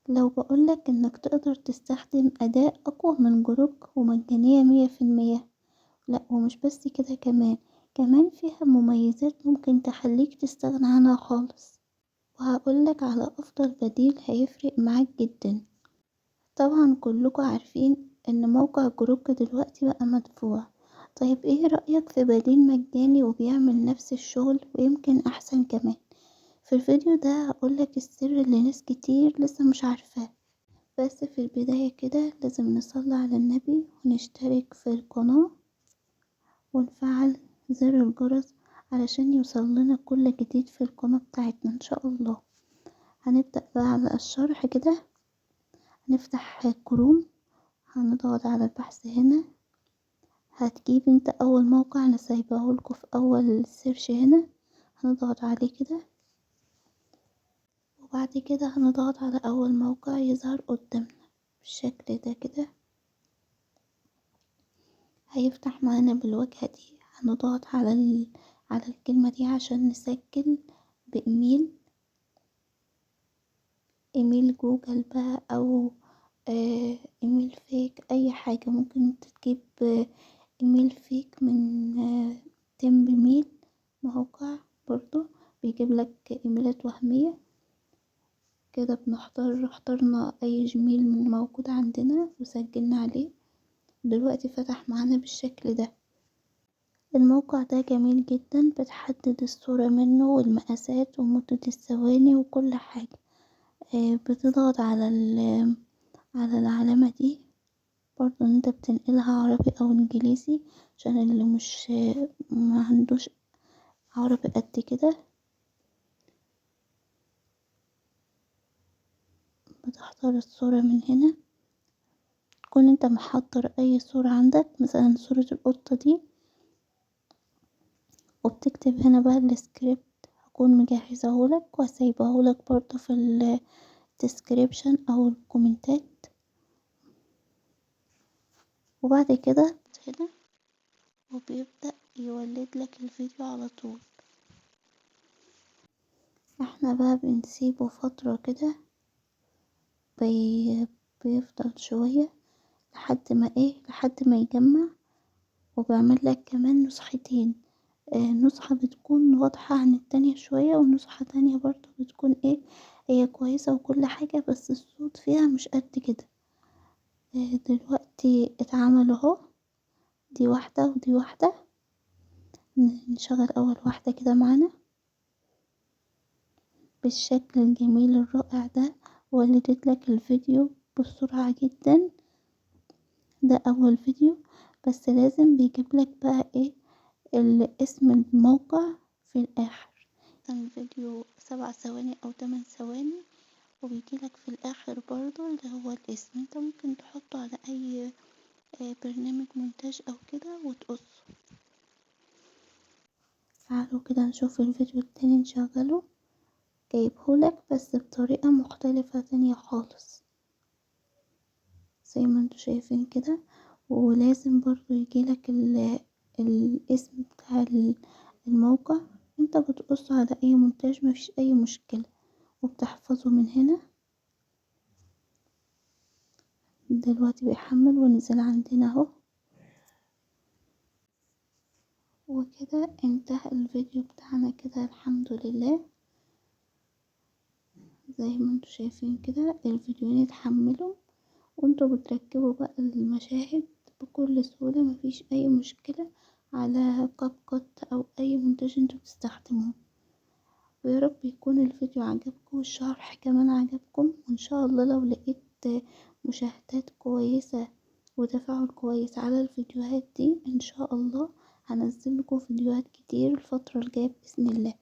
لو بقولك انك تقدر تستخدم أداة أقوى من Grok ومجانية 100%، لأ ومش بس كده، كمان فيها مميزات ممكن تخليك تستغنى عنها خالص. وهقولك على أفضل بديل هيفرق معاك جدا. طبعا كلكم عارفين ان موقع Grok دلوقتي بقى مدفوع. طيب ايه رأيك في بديل مجاني وبيعمل نفس الشغل ويمكن احسن كمان؟ في الفيديو ده هقولك السر اللي ناس كتير لسه مش عارفاه. بس في البداية كده لازم نصلي على النبي ونشترك في القناة ونفعل زر الجرس علشان يوصل لنا كل جديد في القناة بتاعتنا ان شاء الله. هنبدأ بقى على الشرح كده. هنفتح كروم، هنضغط على البحث هنا، هتجيب انت اول موقع انا سايباهولكوا في اول search هنا، هنضغط عليه كده، وبعد كده هنضغط على اول موقع يظهر قدامنا بالشكل ده كده. هيفتح معانا بالواجهة دي. هنضغط على الكلمة دي عشان نسجل بإيميل، إيميل جوجل بقى أو إيميل fake، أي حاجة. ممكن تجيب إيميل fake من Temp Mail، موقع برضو بيجيب لك إيميلات وهمية كده. اخترنا أي جيميل من موجود عندنا وسجلنا عليه. دلوقتي فتح معانا بالشكل ده. الموقع ده جميل جدا، بتحدد الصورة منه والمقاسات ومدة الثواني وكل حاجة. بتضغط على العلامة دي برضو ان انت بتنقلها عربي او انجليزي عشان اللي ما عندوش عربي قد كده. بتختار الصورة من هنا، تكون انت محضر اي صورة عندك، مثلا صورة القطة دي، وبتكتب هنا بقى السكريبت. هكون مجهزهولك وسايبهولك برضو في ال description او الكومنتات. وبعد كده هنا وبيبدأ يولد لك الفيديو على طول. احنا بقى بنسيبه فترة كده، بيفضل شوية لحد ما يجمع. وبيعمل لك كمان نسختين، نسخة بتكون واضحة عن التانية شوية، ونسخة تانية برضو بتكون هي كويسة وكل حاجة بس الصوت فيها مش قد كده. دلوقتي اتعمل اهو، دي واحدة ودي واحدة. نشغل اول واحدة كده معانا بالشكل الجميل الرائع ده. ولدت لك الفيديو بسرعة جدا. ده اول فيديو، بس لازم بيجيب لك بقى الاسم الموقع في الاخر. الفيديو 7 ثواني او 8 ثواني، وبيجي لك في الاخر برضو اللي هو الاسم. انت ممكن تحطه على اي برنامج مونتاج او كده وتقصه. تعالوا كده نشوف الفيديو التاني نشغله. جايبهولك بس بطريقة مختلفة تانية خالص زي ما انتوا شايفين كده. ولازم برضو يجيلك الاسم بتاع الموقع. انت بتقصه على اي مونتاج مفيش اي مشكلة، وبتحفظه من هنا. دلوقتي بيحمل ونزل عندنا اهو. وكده انتهى الفيديو بتاعنا كده الحمد لله. زي ما انتوا شايفين كده الفيديوهين اتحملوا، وانتوا بتركبوا بقى المشاهد بكل سهولة مفيش اي مشكلة على CapCut او اي مونتاج انتوا بتستخدموه. ويا رب يكون الفيديو عجبكم والشرح كمان عجبكم، وان شاء الله لو لقيت مشاهدات كويسة وتفاعل كويس على الفيديوهات دي ان شاء الله هنزل لكم فيديوهات كتير الفترة الجاية بإذن الله.